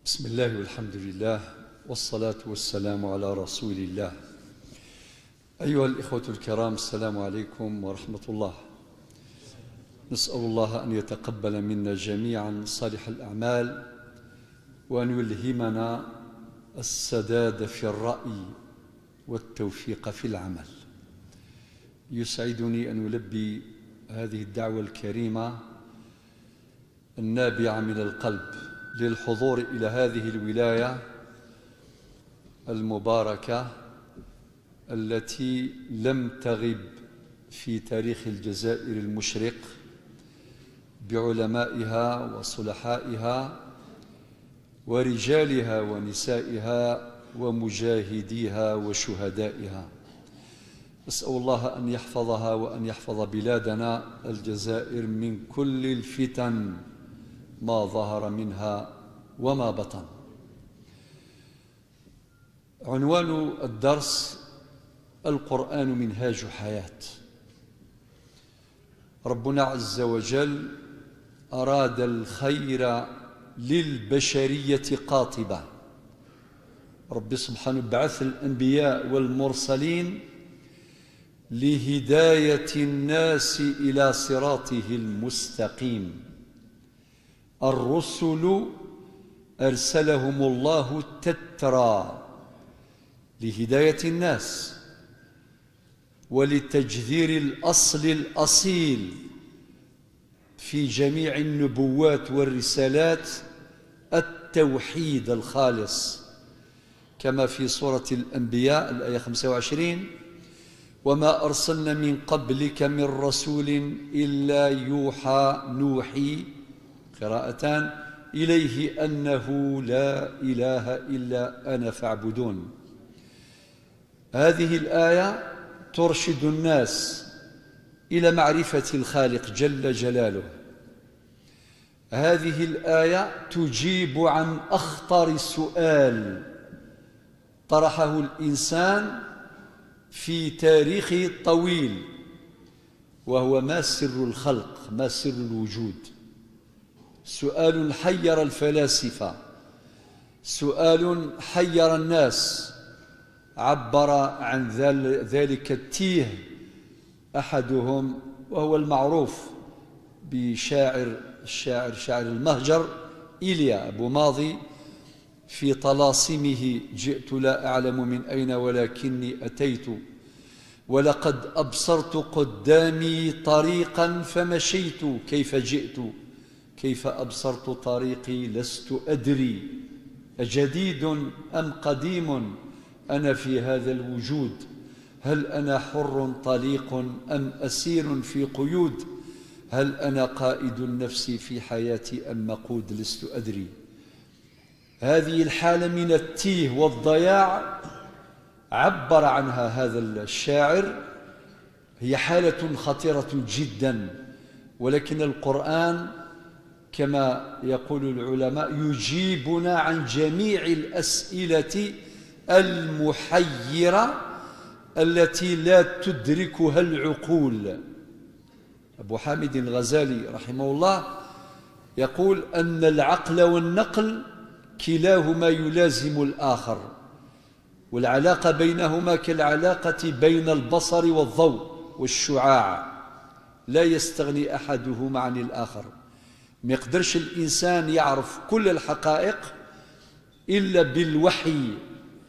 بسم الله والحمد لله والصلاة والسلام على رسول الله. أيها الإخوة الكرام، السلام عليكم ورحمة الله. نسأل الله أن يتقبل منا جميعا صالح الأعمال، وأن يلهمنا السداد في الرأي والتوفيق في العمل. يسعدني أن ألبي هذه الدعوة الكريمة النابعة من القلب للحضور إلى هذه الولاية المباركة التي لم تغب في تاريخ الجزائر المشرق بعلمائها وصلحائها ورجالها ونسائها ومجاهديها وشهدائها. أسأل الله أن يحفظها وأن يحفظ بلادنا الجزائر من كل الفتن ما ظهر منها وما بطن. عنوان الدرس: القرآن منهاج حياة. ربنا عز وجل أراد الخير للبشرية قاطبة. ربي سبحانه بعث الأنبياء والمرسلين لهداية الناس إلى صراطه المستقيم. الرسل أرسلهم الله تترى لهداية الناس ولتجذير الأصل الأصيل في جميع النبوات والرسالات، التوحيد الخالص، كما في سورة الأنبياء الآية 25: وما أرسلنا من قبلك من رسول إلا يوحى نوحي قراءتان إليه أنه لا إله إلا أنا فاعبدون. هذه الآية ترشد الناس إلى معرفة الخالق جل جلاله. هذه الآية تجيب عن أخطر سؤال طرحه الإنسان في تاريخه الطويل، وهو ما سر الخلق، ما سر الوجود. سؤال حير الفلاسفة، سؤال حير الناس، عبر عن ذلك التيه أحدهم، وهو المعروف بشاعر الشاعر شاعر المهجر إيليا أبو ماضي، في طلاسمه: جئت لا أعلم من أين ولكني أتيت، ولقد أبصرت قدامي طريقا فمشيت، كيف جئت كيف أبصرت طريقي لست أدري، أجديد أم قديم أنا في هذا الوجود، هل أنا حر طليق أم أسير في قيود، هل أنا قائد النفس في حياتي أم مقود لست أدري. هذه الحالة من التيه والضياع عبر عنها هذا الشاعر، هي حالة خطيرة جدا، ولكن القرآن كما يقول العلماء يجيبنا عن جميع الأسئلة المحيرة التي لا تدركها العقول. أبو حامد الغزالي رحمه الله يقول أن العقل والنقل كلاهما يلازم الآخر، والعلاقة بينهما كالعلاقة بين البصر والضوء والشعاع، لا يستغني أحدهما عن الآخر. ما يقدرش الإنسان يعرف كل الحقائق إلا بالوحي،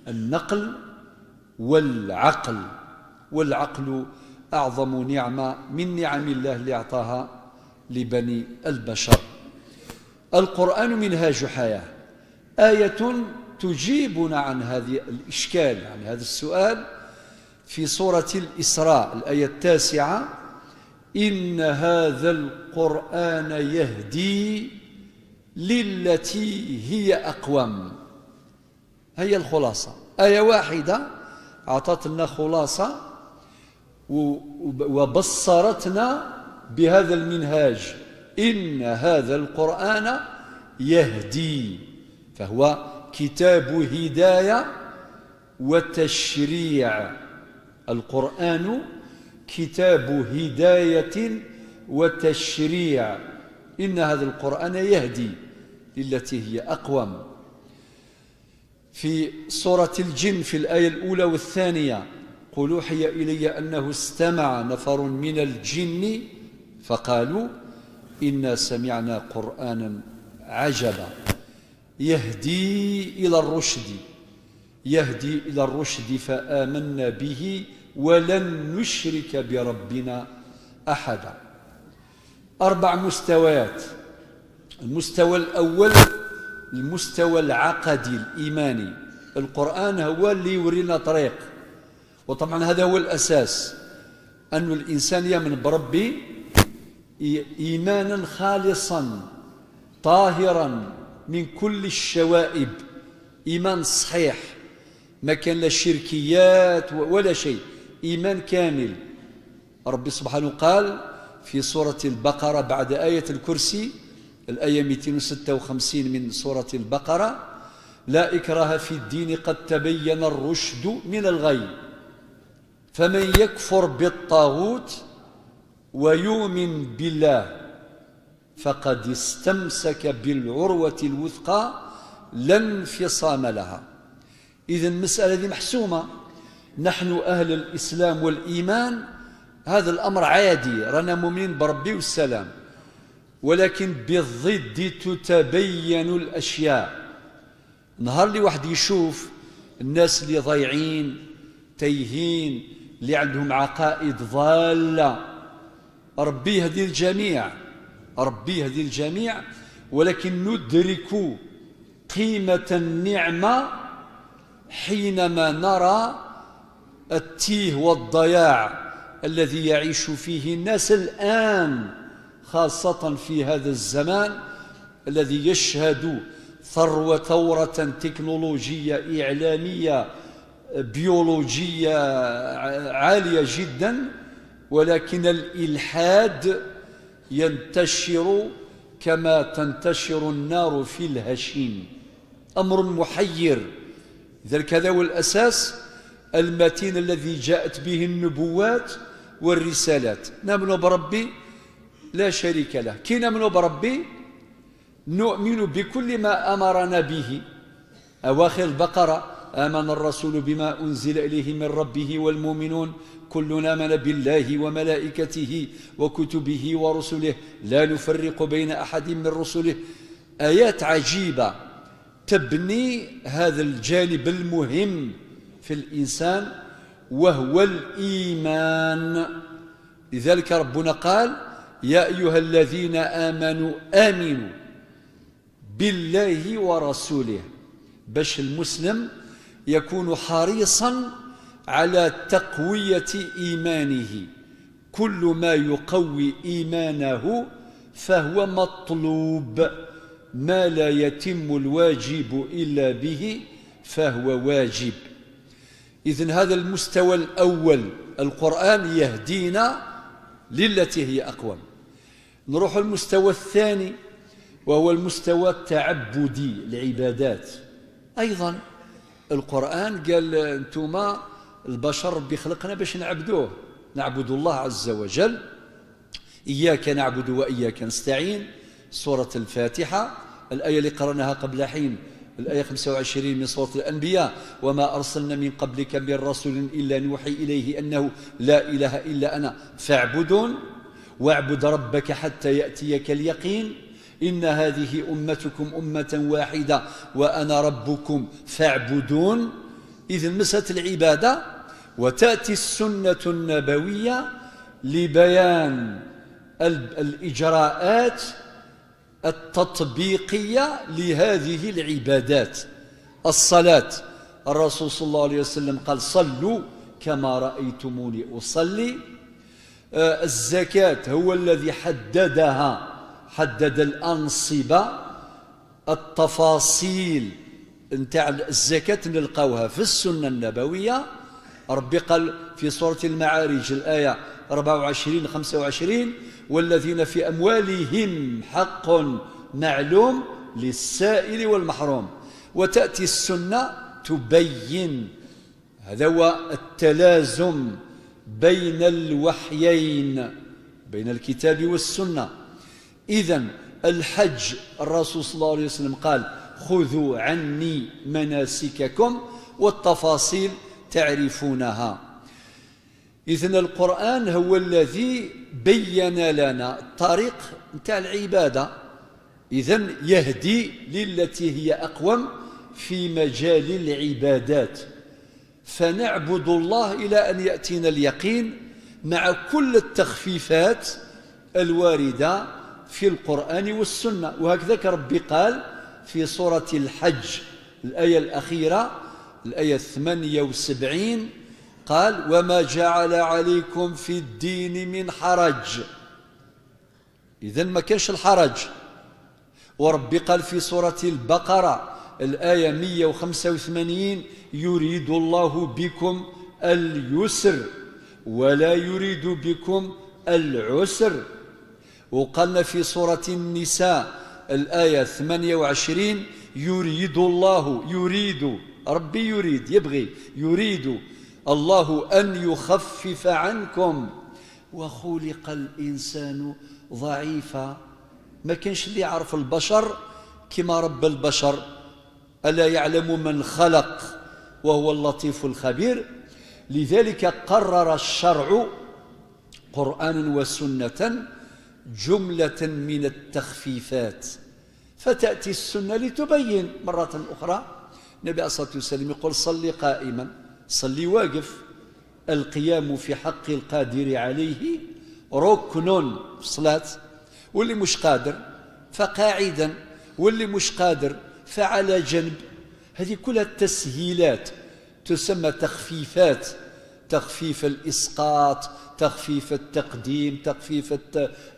النقل والعقل، والعقل أعظم نعمة من نعم الله اللي أعطاها لبني البشر. القرآن منهاج حياة، آية تجيبنا عن هذا الإشكال، عن هذا السؤال، في سورة الإسراء الآية 9: إن هذا القرآن يهدي للتي هي أقوم. هي الخلاصة، آية واحدة أعطتنا خلاصة وبصرتنا بهذا المنهاج، إن هذا القرآن يهدي، فهو كتاب هداية وتشريع. القرآن كتاب هداية وتشريع. إن هذا القرآن يهدي للتي هي أقوم. في سورة الجن في الآية الأولى والثانية: قل أوحي إلي أنه استمع نفر من الجن فقالوا إنا سمعنا قرآنا عجبا يهدي إلى الرشد، يهدي إلى الرشد فآمنا به ولن نشرك بربنا أحدا. 4 مستويات. المستوى الأول المستوى العقدي الإيماني، القرآن هو اللي يورينا طريق، وطبعا هذا هو الأساس، أن الإنسان يؤمن بربي إيمانا خالصا طاهرا من كل الشوائب، إيمان صحيح، ما كان لا شركيات ولا شيء، إيمان كامل. ربي سبحانه قال في سورة البقرة بعد آية الكرسي، الآية 256 من سورة البقرة: لا إكراه في الدين قد تبين الرشد من الغي فمن يكفر بالطاغوت ويؤمن بالله فقد استمسك بالعروة الوثقى لا انفصام لها. إذن المسألة دي محسومة. نحن أهل الإسلام والإيمان هذا الأمر عادي، رانا مؤمنين بربي والسلام، ولكن بالضد تتبين الأشياء. نهار اللي واحد يشوف الناس اللي ضايعين تايهين، اللي عندهم عقائد ضالة، ربي يهدي الجميع، ربي يهدي الجميع، ولكن ندرك قيمة النعمة حينما نرى التيه والضياع الذي يعيش فيه الناس الآن، خاصة في هذا الزمان الذي يشهد ثورة تكنولوجية إعلامية بيولوجية عالية جدا، ولكن الإلحاد ينتشر كما تنتشر النار في الهشيم. أمر محير. لذلك هذا هو الأساس المتين الذي جاءت به النبوات والرسالات. نؤمن بربي لا شريك له. كي نؤمن بربي نؤمن بكل ما أمرنا به. أواخر البقرة: آمن الرسول بما أنزل إليه من ربه والمؤمنون كلنا آمن بالله وملائكته وكتبه ورسله لا نفرق بين أحد من رسله. آيات عجيبة تبني هذا الجانب المهم في الإنسان وهو الإيمان. لذلك ربنا قال: يا أيها الذين آمنوا آمنوا بالله ورسوله، باش المسلم يكون حريصا على تقوية إيمانه. كل ما يقوي إيمانه فهو مطلوب، ما لا يتم الواجب إلا به فهو واجب. إذن هذا المستوى الأول، القرآن يهدينا للتي هي أقوم. نروح المستوى الثاني وهو المستوى التعبدي، العبادات. أيضا القرآن قال أنتما البشر ربي خلقنا باش نعبدوه، نعبد الله عز وجل، إياك نعبد وإياك نستعين، سورة الفاتحة، الآية اللي قرأناها قبل حين، الآية 25 من سورة الأنبياء: وما أرسلنا من قبلك من رسول إلا نوحي إليه أنه لا إله إلا أنا فاعبدون، واعبد ربك حتى يأتيك اليقين، إن هذه أمتكم أمة واحدة وأنا ربكم فاعبدون. إذن مسألة العبادة، وتأتي السنة النبوية لبيان الإجراءات التطبيقية لهذه العبادات. الصلاة، الرسول صلى الله عليه وسلم قال: صلوا كما رأيتموني أصلي. الزكاة هو الذي حددها، حدد الأنصبة، التفاصيل نتاع الزكاة نلقاوها في السنة النبوية. ربي قال في سورة المعارج الآية 24-25: والذين في أموالهم حق معلوم للسائل والمحروم. وتأتي السنة تبين. هذا هو التلازم بين الوحيين، بين الكتاب والسنة. إذن الحج، الرسول صلى الله عليه وسلم قال: خذوا عني مناسككم، والتفاصيل تعرفونها. إذن القرآن هو الذي بين لنا الطريق نتاع العبادة، إذن يهدي للتي هي أقوم في مجال العبادات. فنعبد الله إلى أن يأتينا اليقين مع كل التخفيفات الواردة في القرآن والسنة. وهكذا ربي قال في سورة الحج الآية الأخيرة، الآية 78، قال: وما جعل عليكم في الدين من حرج. إذن ما كانش الحرج. وربي قال في سورة البقرة الآية 185: يريد الله بكم اليسر ولا يريد بكم العسر. وقالنا في سورة النساء الآية 28: يريد الله، يريد ربي، يريد، يبغي، يريد الله أن يخفف عنكم وخلق الإنسان ضعيفا. ما كانش اللي يعرف البشر كما رب البشر، ألا يعلم من خلق وهو اللطيف الخبير. لذلك قرر الشرع قرآن وسنة جملة من التخفيفات، فتأتي السنة لتبين. مرة أخرى النبي عليه الصلاة والسلام يقول: صلي قائما، صلي واقف. القيام في حق القادر عليه ركن في الصلاة، واللي مش قادر فقاعدا، واللي مش قادر فعلى جنب. هذه كلها التسهيلات تسمى تخفيفات، تخفيف الإسقاط، تخفيف التقديم، تخفيف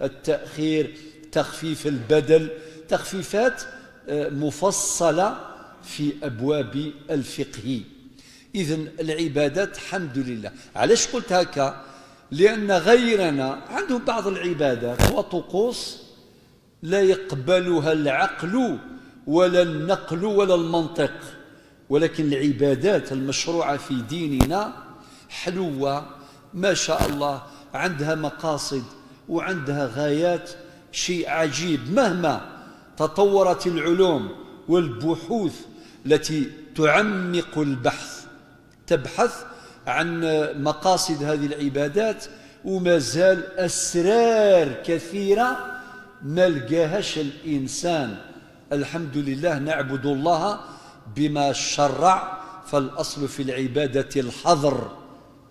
التأخير، تخفيف البدل، تخفيفات مفصلة في أبواب الفقه. إذن العبادات الحمد لله. علاش قلت هكا؟ لأن غيرنا عندهم بعض العبادات وطقوس لا يقبلها العقل ولا النقل ولا المنطق، ولكن العبادات المشروعة في ديننا حلوة ما شاء الله، عندها مقاصد وعندها غايات، شيء عجيب. مهما تطورت العلوم والبحوث التي تعمق البحث، تبحث عن مقاصد هذه العبادات، وما زال أسرار كثيرة ما لقاهاش الإنسان. الحمد لله نعبد الله بما شرع، فالأصل في العبادة الحظر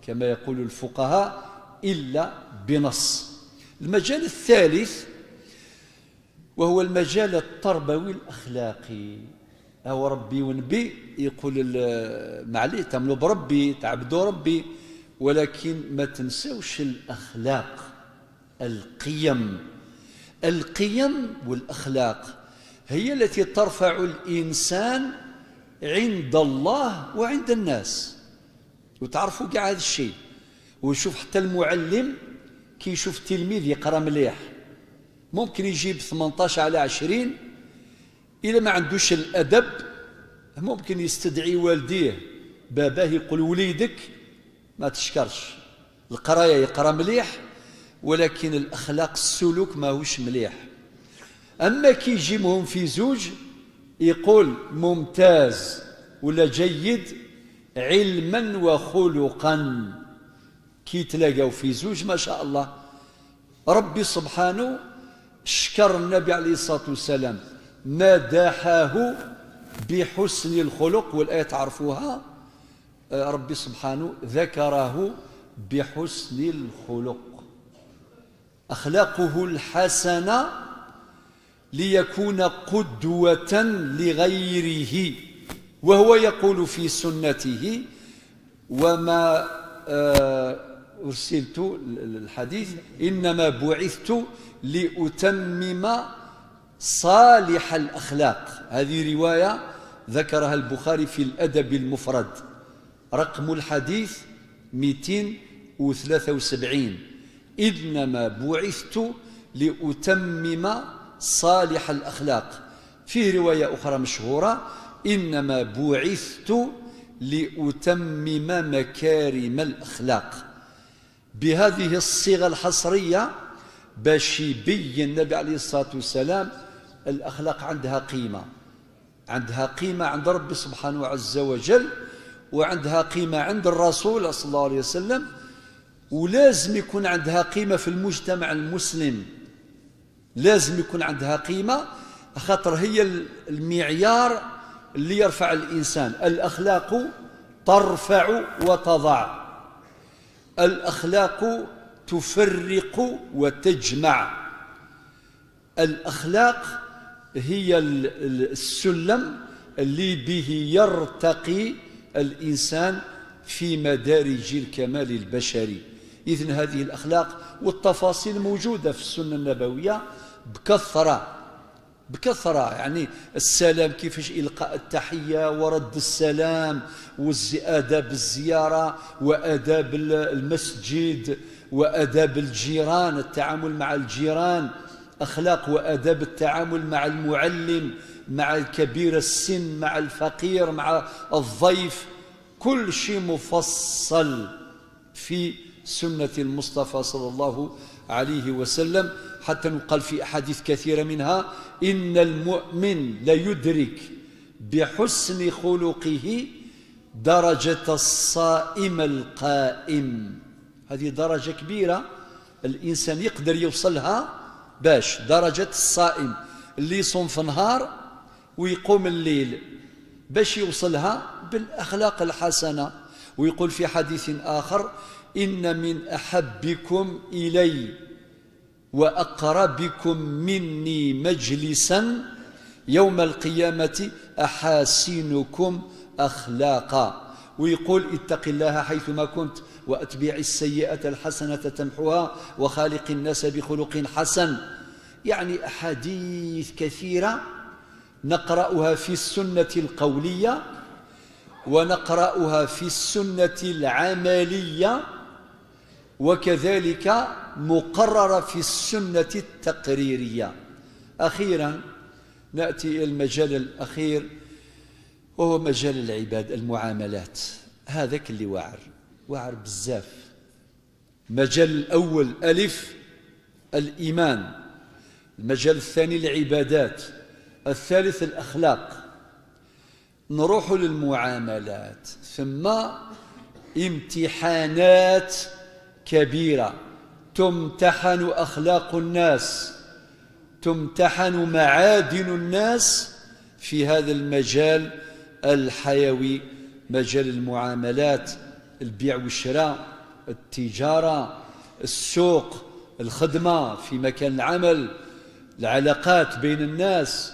كما يقول الفقهاء، إلا بنص. المجال الثالث وهو المجال التربوي الأخلاقي. هو ربي ونبي يقول معليه تعملوا بربي، تعبدوا ربي، ولكن ما تنسوش الأخلاق، القيم. القيم والأخلاق هي التي ترفع الإنسان عند الله وعند الناس. وتعرفوا كاع هذا الشيء. وشوف حتى المعلم كي يشوف تلميذ يقرا مليح ممكن يجيب 18 على 20، إذا ما عندوش الأدب ممكن يستدعي والديه، باباه يقول وليدك ما تشكرش، القراية يقرا مليح ولكن الأخلاق السلوك ماهوش مليح. أما كي يجيبهم في زوج يقول ممتاز ولا جيد علما وخلقا، كي تلاقاو في زوج ما شاء الله. ربي سبحانه شكر النبي عليه الصلاة والسلام مدحه بحسن الخلق، والآية تعرفوها، ربي سبحانه ذكره بحسن الخلق، أخلاقه الحسنة ليكون قدوة لغيره. وهو يقول في سنته وما أرسلت الحديث إنما بعثت لأتمم صالح الأخلاق. هذه رواية ذكرها البخاري في الأدب المفرد، رقم الحديث 273. إنما بعثت لأتمم صالح الأخلاق. فيه رواية أخرى مشهورة إنما بعثت لأتمم مكارم الأخلاق. بهذه الصيغة الحصرية باش يبين النبي عليه الصلاة والسلام الأخلاق عندها قيمة، عندها قيمة عند ربي سبحانه عز وجل، وعندها قيمة عند الرسول صلى الله عليه وسلم، ولازم يكون عندها قيمة في المجتمع المسلم. لازم يكون عندها قيمة خاطر هي المعيار اللي يرفع الإنسان. الأخلاق ترفع وتضع، الأخلاق تفرق وتجمع. الأخلاق هي السلم اللي به يرتقي الإنسان في مدارج الكمال البشري. إذن هذه الأخلاق والتفاصيل موجودة في السنة النبوية بكثرة بكثرة، يعني السلام، كيفاش إلقاء التحية ورد السلام، وآداب الزيارة وآداب المسجد وآداب الجيران، التعامل مع الجيران، أخلاق وآداب التعامل مع المعلم، مع الكبير السن، مع الفقير، مع الضيف، كل شيء مفصل في سنة المصطفى صلى الله عليه وسلم. حتى نقال في أحاديث كثيرة منها: إن المؤمن ليدرك بحسن خلقه درجة الصائم القائم. هذه درجة كبيرة الإنسان يقدر يوصلها، باش درجة الصائم اللي يصوم في النهار ويقوم الليل، باش يوصلها بالأخلاق الحسنة. ويقول في حديث آخر: إن من أحبكم إلي وأقربكم مني مجلسا يوم القيامة أحاسنكم أخلاقا. ويقول: اتق الله حيثما كنت وأتبع السيئة الحسنة تمحها وخالق الناس بخلق حسن. يعني أحاديث كثيرة نقرأها في السنة القولية ونقرأها في السنة العملية، وكذلك مقررة في السنة التقريرية. أخيرا نأتي إلى المجال الأخير وهو مجال العباد، المعاملات. هذاك اللي واعر، واعر بزاف. المجال الأول ألف الإيمان، المجال الثاني العبادات، الثالث الأخلاق. نروح للمعاملات، ثم امتحانات كبيرة تمتحن أخلاق الناس، تمتحن معادن الناس في هذا المجال الحيوي، مجال المعاملات، البيع والشراء، التجارة، السوق، الخدمة في مكان العمل، العلاقات بين الناس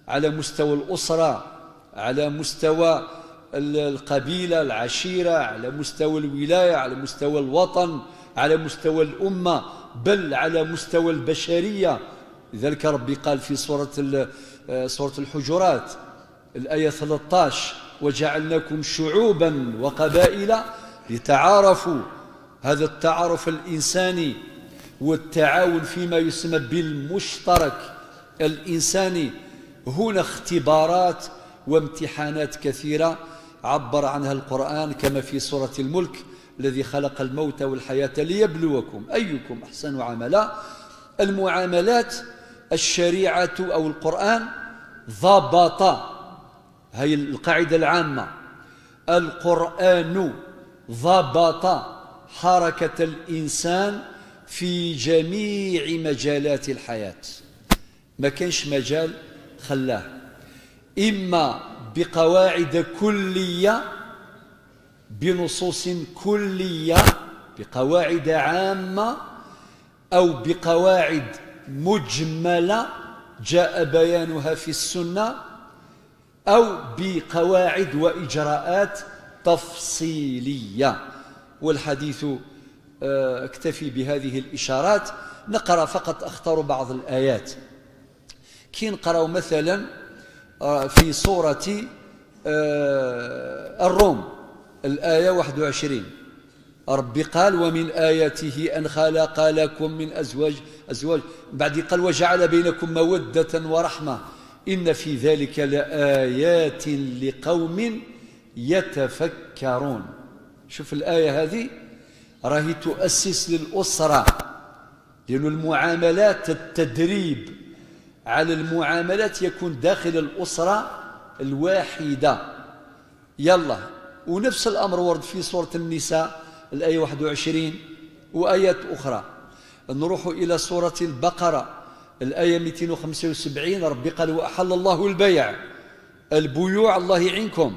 على مستوى الأسرة، على مستوى القبيلة، العشيرة، على مستوى الولاية، على مستوى الوطن، على مستوى الأمة، بل على مستوى البشرية. لذلك ربي قال في سورة الحجرات الآية 13: وجعلناكم شعوبا وقبائل لتعارفوا. هذا التعارف الإنساني والتعاون فيما يسمى بالمشترك الإنساني. هنا اختبارات وامتحانات كثيرة عبر عنها القرآن كما في سورة الملك: الذي خلق الموت والحياة ليبلوكم أيكم أحسن عملا. المعاملات الشريعة أو القرآن ضبط، هي القاعدة العامة، القرآن ضبط حركة الإنسان في جميع مجالات الحياة، ما كانش مجال خلاه، إما بقواعد كلية، بنصوص كلية، بقواعد عامة، أو بقواعد مجملة جاء بيانها في السنة، أو بقواعد وإجراءات تفصيلية. والحديث اكتفي بهذه الإشارات. نقرأ فقط، أختار بعض الآيات. كي نقرأ مثلا في سورة الروم الآية 21، ربي قال: ومن آياته أن خلق لكم من أزواج، بعد قال: وجعل بينكم مودة ورحمة إن في ذلك لآيات لقوم يتفكرون. شوف الآية هذه راهي تؤسس للأسرة، لأن المعاملات، التدريب على المعاملات يكون داخل الأسرة الواحدة. يلا، ونفس الأمر ورد في سورة النساء الآية 21 وآيات أخرى. نروح إلى سورة البقرة الآية 275، ربي قال وأحل الله البيع. البيوع الله يعينكم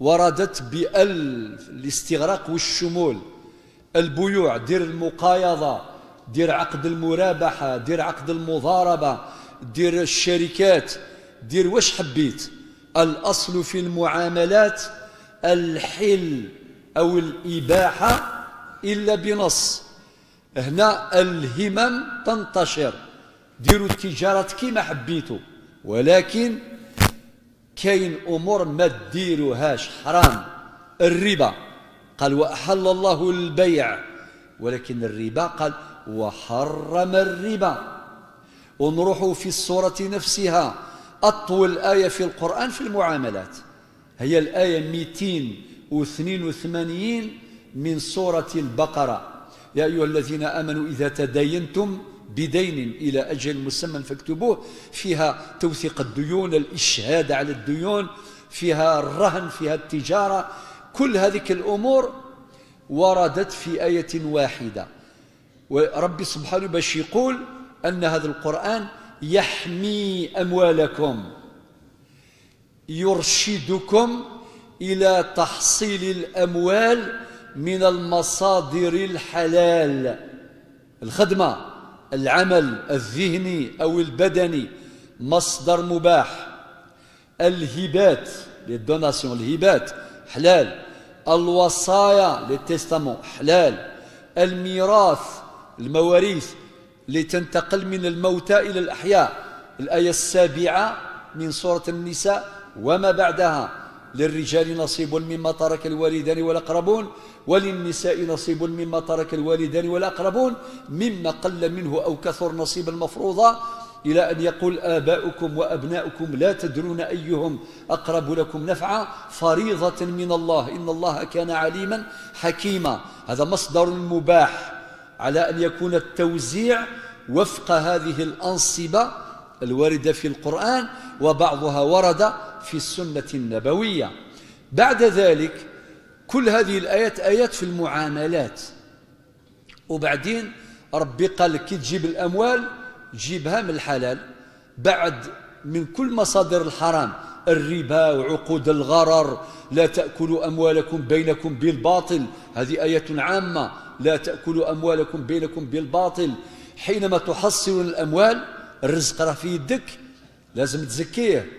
وردت بألف الاستغراق والشمول. البيوع دير المقايضة، دير عقد المرابحة، دير عقد المضاربة، دير الشركات، دير واش حبيت. الأصل في المعاملات الحل أو الإباحة إلا بنص. هنا الهمم تنتشر، ديروا التجارة كما حبيتوا، ولكن كاين أمور ما ديروهاش حرام. الربا قال وأحل الله البيع، ولكن الربا قال وحرم الربا. ونروح في السورة نفسها، أطول آية في القرآن في المعاملات هي الآية 282 من سورة البقرة: يا أيها الذين آمنوا إذا تداينتم بدين إلى أجل مسمى فاكتبوه. فيها توثيق الديون، الإشهاد على الديون، فيها الرهن، فيها التجارة، كل هذه الأمور وردت في آية واحدة. وربي سبحانه باش يقول أن هذا القرآن يحمي أموالكم، يرشدكم إلى تحصيل الأموال من المصادر الحلال، الخدمة، العمل الذهني أو البدني مصدر مباح، الهبات les donations، الهبات حلال، الوصايا les testaments حلال، الميراث المواريث لتنتقل من الموتى إلى الأحياء، الآية 7 من سورة النساء وما بعدها: للرجال نصيب مما ترك الوالدان والأقربون وللنساء نصيب مما ترك الوالدان والأقربون مما قل منه أو كثر نصيبا مفروضا، إلى أن يقول آباؤكم وأبناؤكم لا تدرون أيهم أقرب لكم نفعا فريضة من الله إن الله كان عليما حكيما. هذا مصدر مباح على أن يكون التوزيع وفق هذه الأنصبة الواردة في القرآن، وبعضها ورد في السنة النبوية. بعد ذلك كل هذه الآيات آيات في المعاملات. وبعدين ربي قال كي تجيب الأموال جيبها من الحلال، بعد من كل مصادر الحرام، الربا وعقود الغرر، لا تأكلوا أموالكم بينكم بالباطل، هذه آية عامة، لا تأكلوا أموالكم بينكم بالباطل. حينما تحصل الأموال الرزق راه في يدك لازم تزكيه،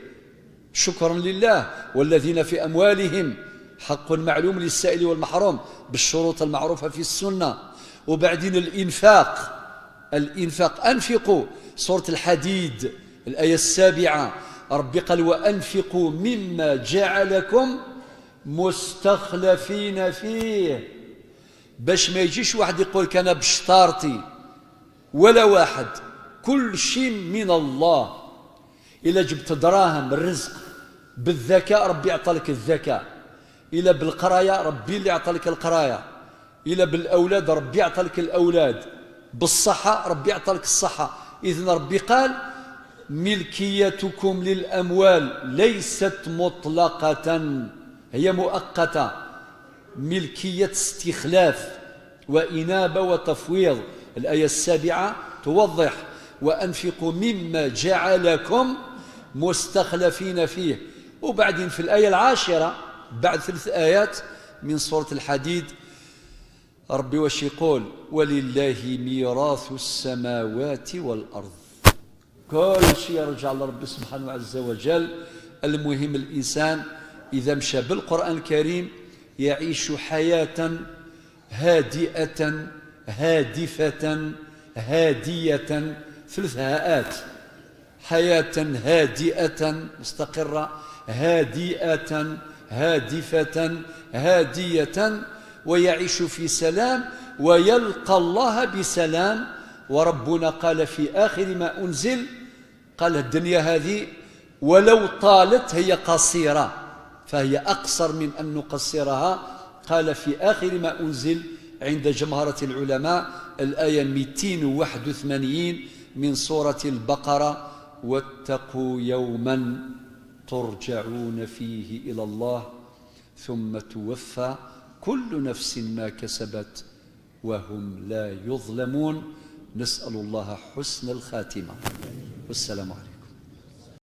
شكرا لله. والذين في أموالهم حق معلوم للسائل والمحروم بالشروط المعروفة في السنة. وبعدين الإنفاق، الإنفاق أنفقوا، سورة الحديد الآية 7 ربي قال وأنفقوا مما جعلكم مستخلفين فيه، باش ما يجيش واحد يقول كان بشطارتي ولا واحد، كل شيء من الله. إلا جبت دراهم الرزق بالذكاء ربي يعطى لك الذكاء، إلا بالقراية ربي اللي يعطى لك القراية، إلا بالأولاد ربي يعطى لك الأولاد، بالصحة ربي يعطى لك الصحة. إذن ربي قال ملكيتكم للأموال ليست مطلقة، هي مؤقتة، ملكية استخلاف وإنابة وتفويض. الآية 7 توضح وأنفقوا مما جعلكم مستخلفين فيه. وبعدين في الآية 10 بعد 3 آيات من سورة الحديد ربي واش يقول؟ ولله ميراث السماوات والأرض. كل شيء يرجع لربي سبحانه عز وجل. المهم الإنسان إذا مشى بالقرآن الكريم يعيش حياة هادئة هادفة هادية، 3 هاءات، حياة هادئة مستقرة، هادئة هادفة هادية، ويعيش في سلام ويلقى الله بسلام. وربنا قال في آخر ما أنزل، قال الدنيا هذه ولو طالت هي قصيرة، فهي أقصر من أن نقصرها. قال في آخر ما أنزل عند جمهرة العلماء الآية 281 من سورة البقرة: واتقوا يوما ترجعون فيه إلى الله، ثم توفى كل نفس ما كسبت وهم لا يظلمون. نسأل الله حسن الخاتمة، والسلام عليكم.